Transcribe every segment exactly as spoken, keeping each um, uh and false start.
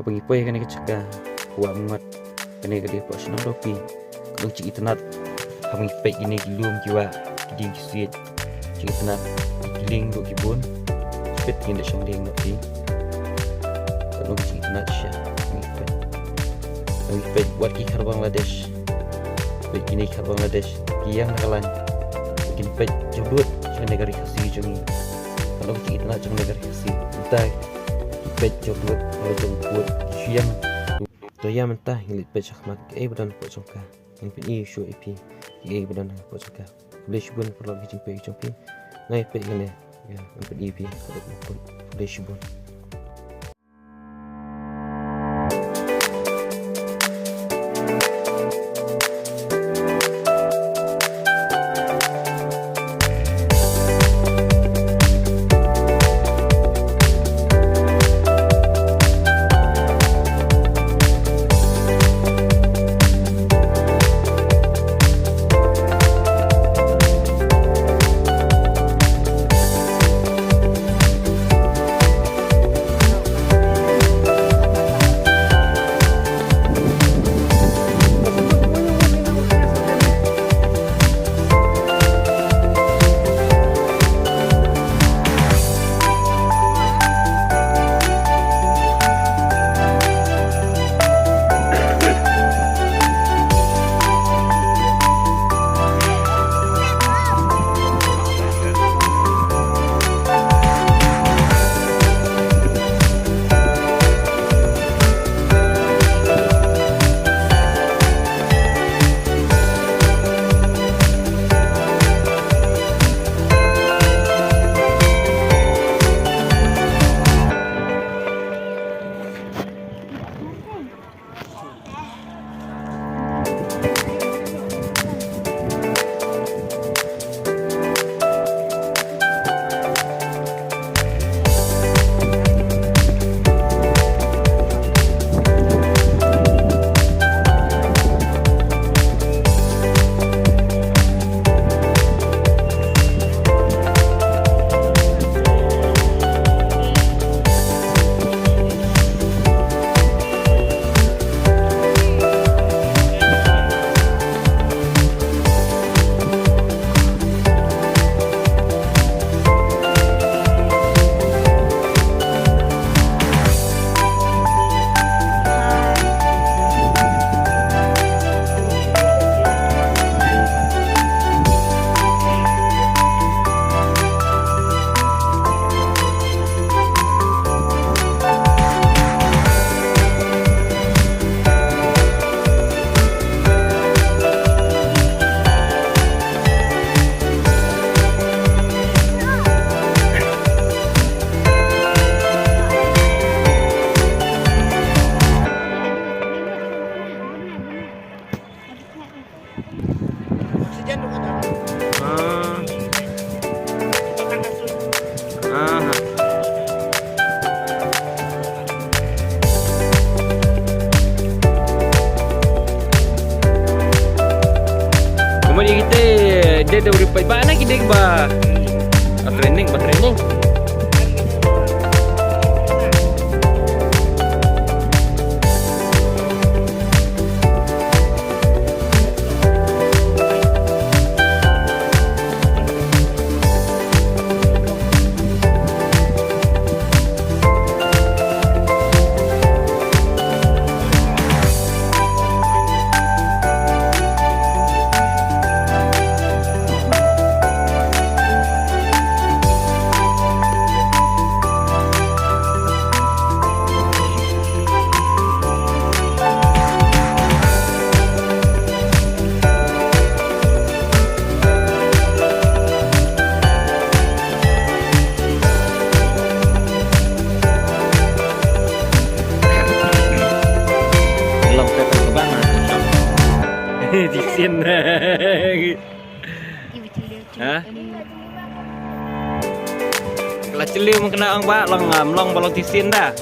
Ba ngi poi kane ka jaka, ka Wah Myngot, kane ka dei hapoh shnong Dopi. Ka long jingitynnad, haba ngi peit kine ki lum ki wah, ki dieng ki siej. Jingitynnad, ki lieng ruh ki bun. Peit kine shong lieng noh ki. Ka long jingitynnad shisha, ngi peit. Ngi peit wat ki khar Bangladesh. Peit kine ki khar Bangladesh, ki ïeng na ka lain. Kin peit jingdut jong kane ka ri Khasi jong ngi. Ka long jingitynnad jong kane ka ri Khasi. Mynta peit jingdut, ka long jingkut, shu ïeng. To ïa mynta ngin leit peit shakhmat kaei ba don hapoh jong ka. Ngin pyni shuwa ïa phi kaei ba don hapoh jong ka. Khublei shibun paralok ki jingpeit jong phi. Ngai peit kane. Ïa, ngin pyni ïa phi. Khublei shibun. Ah. Aha. Kumne kita, dia dah boleh pay ba na kita ba. Ah, training, ba training. Long ka tang bang ah. Di sien. Ha? Ka la chylli mo kane ong ba long, um, long ba long tisin da.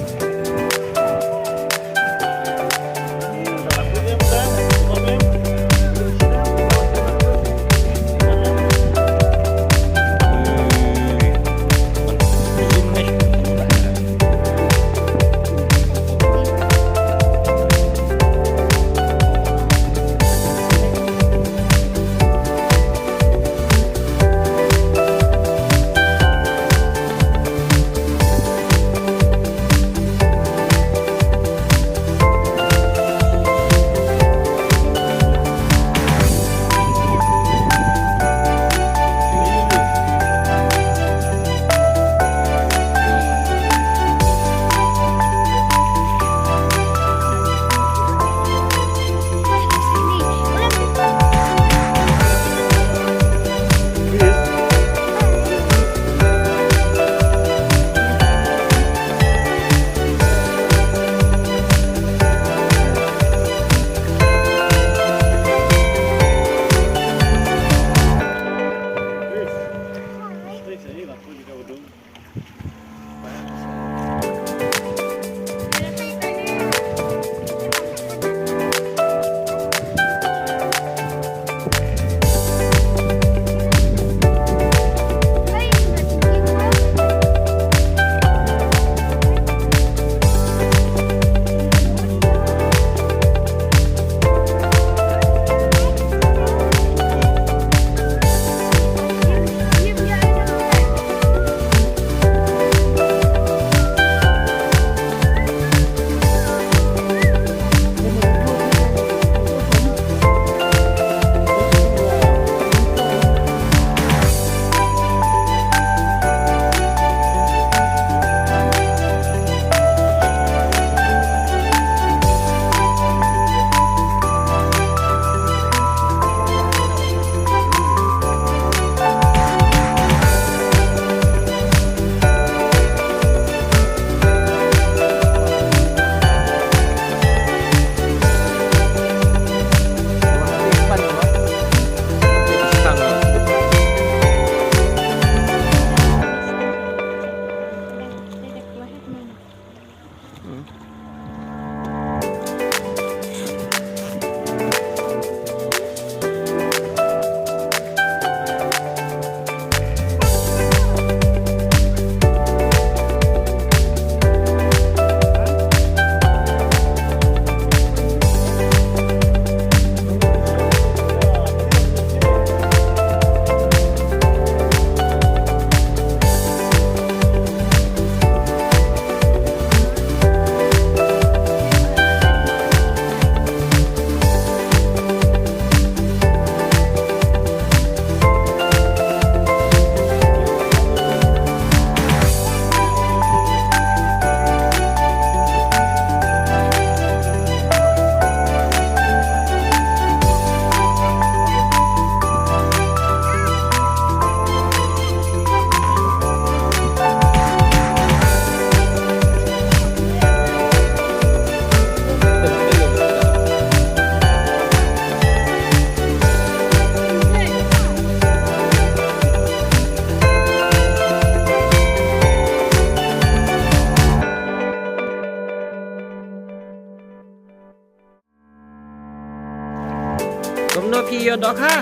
Kumno phi ïoh dohkha?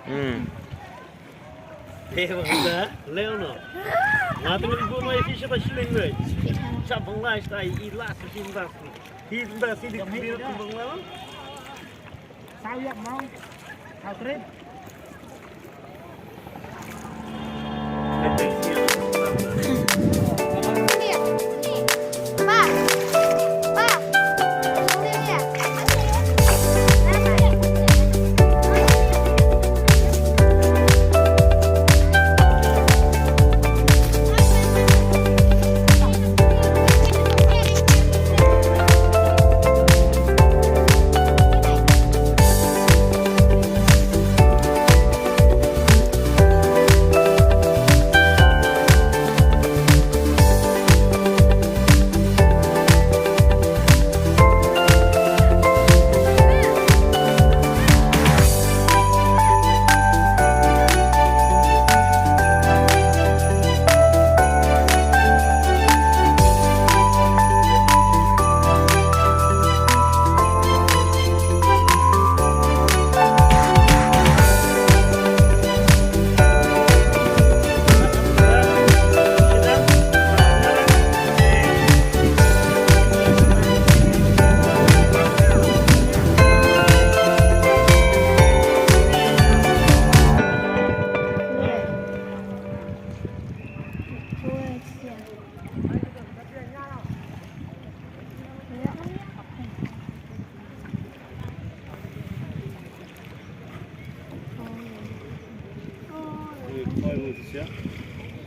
Hmm. Te bang da, leo no. Nga tengah buat mai fisha ta shileng dei. Sha bang lai sta i las shim das. Hi das i di bang lai. Saw yak mong. Saw trip.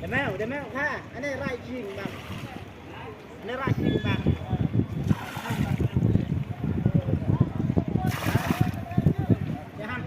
Demau, demau, ha, ane rai jing bang. Ane rai jing bang. Ya, han.